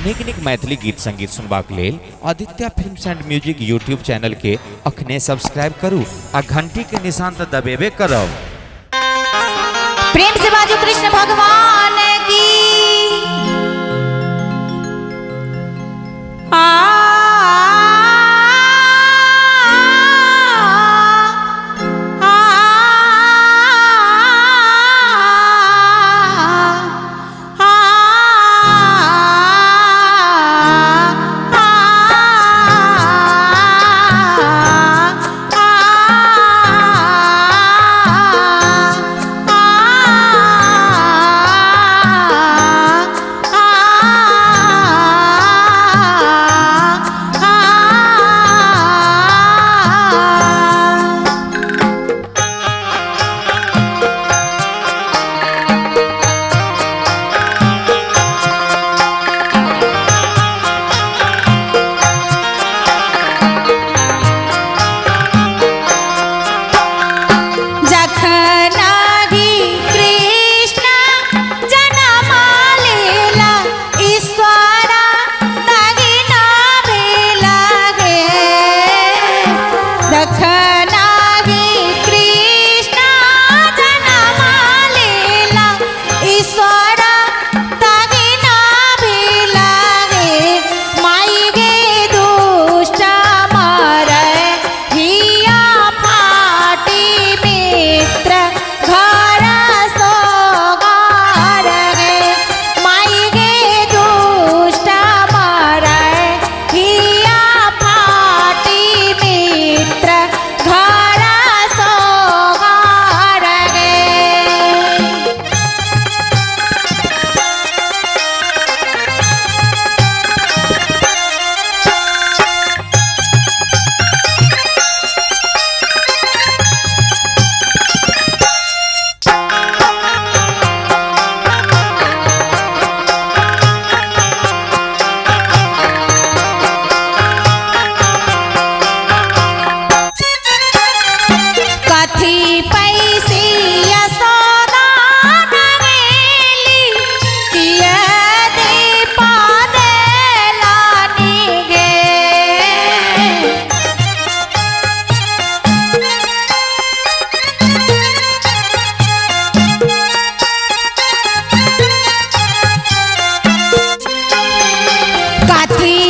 नीक नीक मैथिली गीत संगीत सुनबाक लेल Aditya films and music YouTube channel के अखने सब्सक्राइब करू आ घंटी के निशान तऽ दबेबे करब। प्रेम से बाजू कृष्ण भगवान की। आ आ जखन कृष्ण जनम लेला ईश्वरा दगिना भेला गे। जखन कृष्ण जनम लेला ईश्वरा दगिना भेला गे। माई गे दुष्ट मारै हिया फाटी मित्र घर सोगार गे। माई गे दुष्ट मारै हिया फाटी मित्र घर सोगार गे। कथी पैसे यशोदा नगेली किया दीपा देलानी गे। कथी